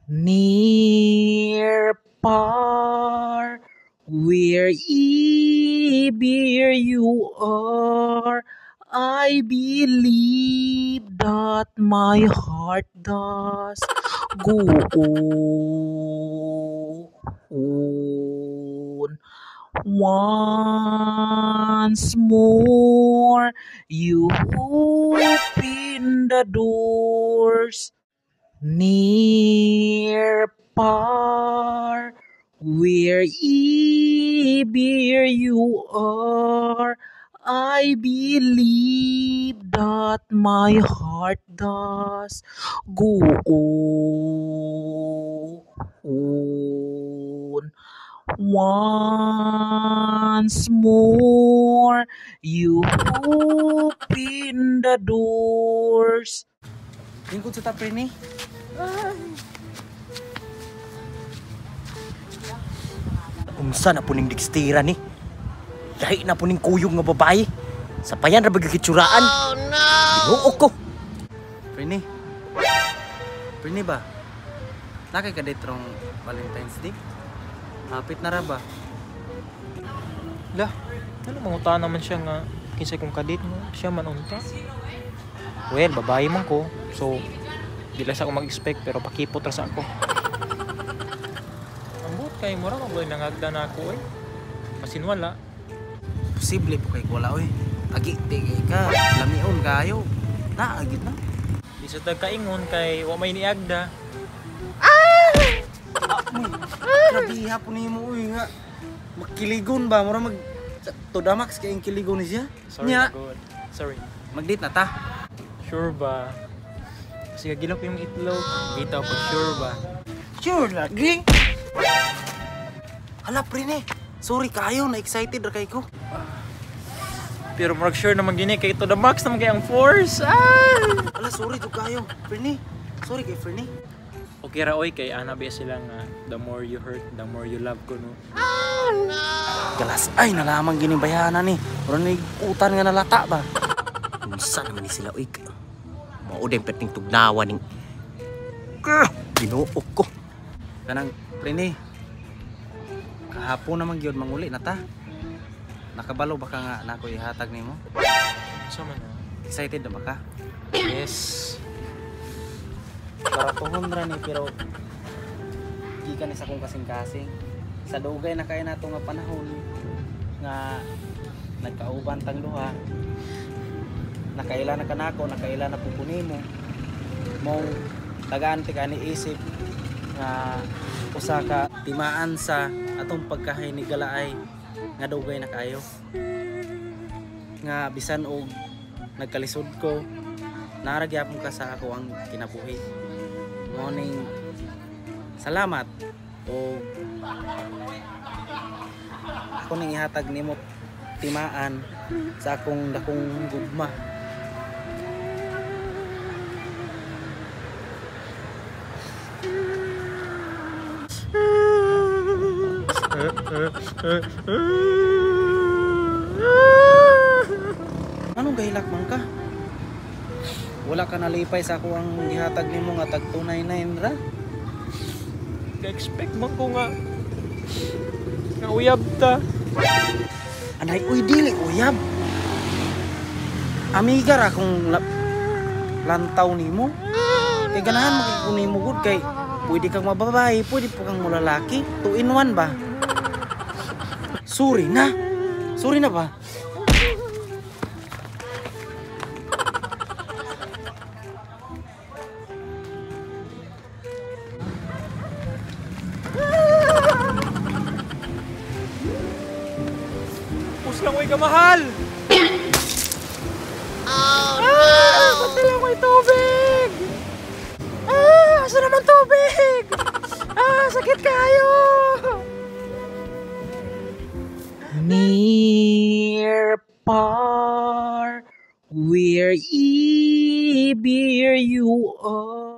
Near, far, wherever you are, I believe that my heart does go on. Once more, you open the doors. Near, far, wherever you are, I believe that my heart does go on. Once more, you open the doors. Lingkod sa tapre ni. Unsa na puning dikstira ni? Lahi na puning kuyog nga babae. Sa payan ra ba gitsuraan? Oh no. Tinuok ko. Prene. Prene ba? Nakay ka date rong Valentine's Day? Hapit na ra ba? Lah, ano manguta naman siya nga kinsay kong kadate mo, siya man unta. Well, babae man ko. So, di lang sa ako mag-expect pero pakipot ra sa ako. Ambot kay mura magloy nangagda na ako eh. Masin wala. Posible po kay wala oy. Agi ti kay ka, lamion kayo. Naa gid na. Di sa tagkaingon kay wa may niagda. Grabe hapon nimo oy nga. Makiligon ba mura mag Todamax kay ang kiligon ni siya. Sorry Nya, na good. Sorry. Mag-date na ta. Sure ba? Kasi gagilap yung itlog. Bitaw pag sure ba? Sure lagi. Hala pre. Sorry kayo, na excited ra kay ko. Pero murag sure naman gini kay to the max naman kay ang force. Ah! Hala, sorry jud kayo. Pre, sorry kay Fernie. Okay ra oy kay ana ba sila nga the more you hurt, the more you love ko no. Galas ay nalaman gini bayana ni. Mura ni utan nga nalata ba. Unsa naman ni sila oy. Mao din perting tugnawa ning Tinuok ko. Kanang pre, kahapon naman gyud manguli na ta. Nakabalo ba ka nga na ako ihatag nimo? Unsa man na? Excited na ba ka? Yes. Baratuhon ra ni pero gikan ni sa akong kasing-kasing. Sa dugay na kay nato nga panahon nga nagkauban tang duha. Nakaila na kanako, nakaila na pud ko nimo. Mong tagaan ti kani isip nga usa ka timaan sa atong pagkahinigalaay nga dugay na kayo. Nga bisan og nagkalisod ko, naa ra gyapon ka sa ako ang kinabuhi. Morning, salamat o ako ning ihatag nimo timaan sa akong dakong gugma. Anong gahilak man ka? Wala ka nalipay sa ako ang gihatag nimo nga tag 299 ra. Ka-expect man ko nga nga uyab ta. Anay uy dili uyab. Amiga ra kung lantaw nimo. Kay ganahan man kay nimo gud kay pwede kang mababae, pwede po kang mulalaki. 2 in 1 ba? Sorry na. Sorry na ba? Pus lang oy kamahal. Oh no! Ah, ba't na lang may tubig? Ah, asa naman tubig? Ah, sakit kayo. Near, far, wherever you are.